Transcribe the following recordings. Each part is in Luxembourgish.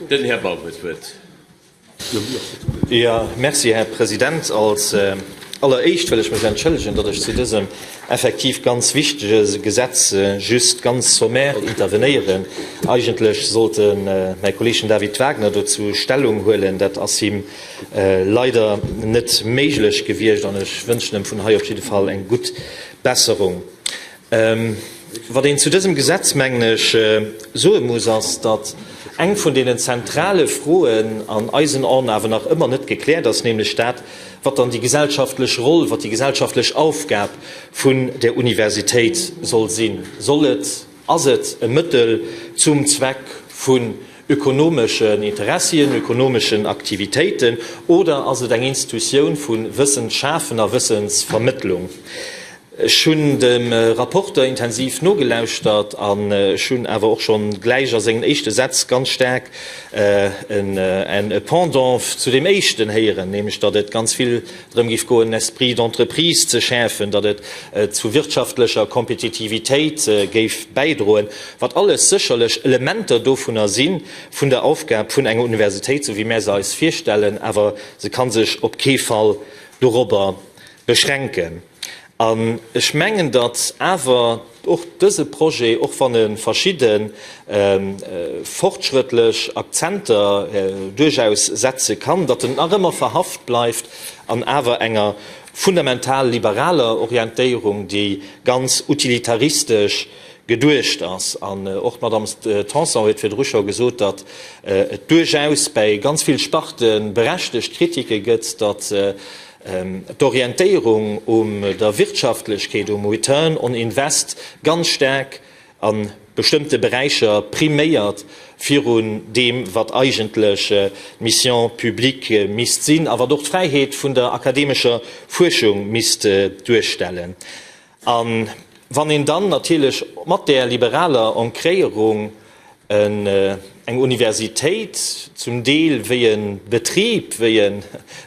Den Här Baum huet d'Wuert. Jo, merci, Här President. Als Alleréischt wëll ech mech entschëllegen, datt ech zu dësem effektiv ganz wichtege Gesetz just ganz sommaire intervenéieren. Eigentlech sollt de mäi Kolleeg, den David Wagner, dozou Stellung huelen. Dat ass him leider net méiglech gewiescht an ech wënschen em vun hei op jidde Fall eng gutt Besserung. Wat een zu dësem Gesetz, mengen ech, soe muss, ass, datt eng vun deenen zentrale Froen an eisen Aen awer nach ëmmer net gekläert ass, nämlech dat, wat dann déi gesellschaftlech Roll, wat déi gesellschaftlech Aufgab vun der Universitéit soll sinn. Soll et, ass et e Mëttel zum Zweck vun ökonomeschen Interessien, ökonomeschen Aktivitéiten oder ass et eng Institutioun vu Wëssensschafen a Wëssensvermëttlung? Ech hunn dem Rapporteur intensiv nogelauschtert an ech hunn awer och schonn gläich a sengen éischte Sätz ganz staark en Pendant zu deem éischten héieren, nämlech datt et ganz vill drëm géif goen, en Esprit d'entreprise ze schäerfen, datt et zu wirtschaftlecher Kompetitivitéit géif bäidroen, wat alles sécherlech Elementer dovunner si vun der Aufgab vun enger Universitéit, esou wéi mär se eis virstellen, awer se ka sech op kee Fall dorobber beschränken. An ech mengen, datt awer och dëse Projet, och wann e verschidde fortschrëttlech Akzenter duerchaus setze kann, datt en nach ëmmer verhaft bleift an awer enger fundamental liberaler Orientéierung, déi ganz utilitaristesch geduecht ass. An och d'Madame Tanson huet virdru scho gesot, datt et duerchaus bäi ganz vill Sparte berechtegt Kritike gëtt, datt d'Orientéierung um der Wirtschaftlechkeet, um Return on Invest ganz staark a bestëmmte Beräicher priméiert virun deem, wat eigentlech d'Mission publique misst sinn a wat och d'Fräiheet vun der akademescher Fuerschung misst duerstellen. A wann een dann natierlech mat där liberaler Ancréierung eng Universitéit zum Deel wéi e Betrib, wéi e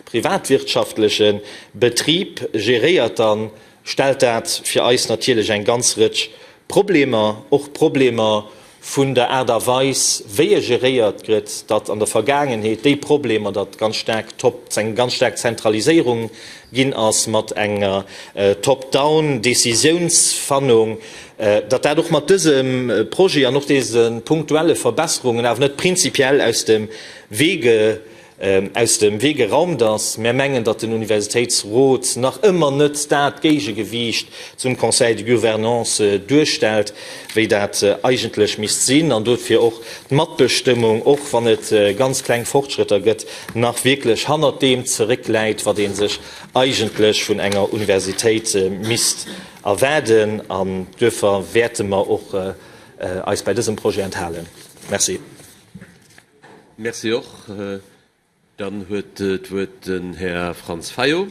privatwirtschaftleche Betrib geréiert, da stellt dat fir eis natierlech eng ganz Rëtsch Problemer, och Problemer vun der Aart a Weis, wéi e geréiert gëtt, datt an der Vergaangenheet déi Problemer, datt ganz staark top, eng ganz staark Zentraliséierung ginn ass mat enger top-down Décisiounsfannung, datt dat och mat dësem Projet an och dese punktuelle Verbesserungen awer net prinzipiell aus dem Wee aus dem Wee geraumt ass. Mär mengen, datt den Universitéitsrot nach ëmmer net dat Géigegewiicht zum Conseil de Gouvernance duerstellt, wéi dat eigentlech misst sinn, an dofir och d'Matbestëmmung, och wann et ganz kleng Fortschrëtter gëtt, nach wierklech hannert deem zeréckläit, wat ee sech eigentlech vun enger Universitéit misst erwaarden. An duerfir wäerte mer och eis bäi dësem Projet enthalen. Merci. Merci och. Dann huet d'Wuert den Här Franz Fayot.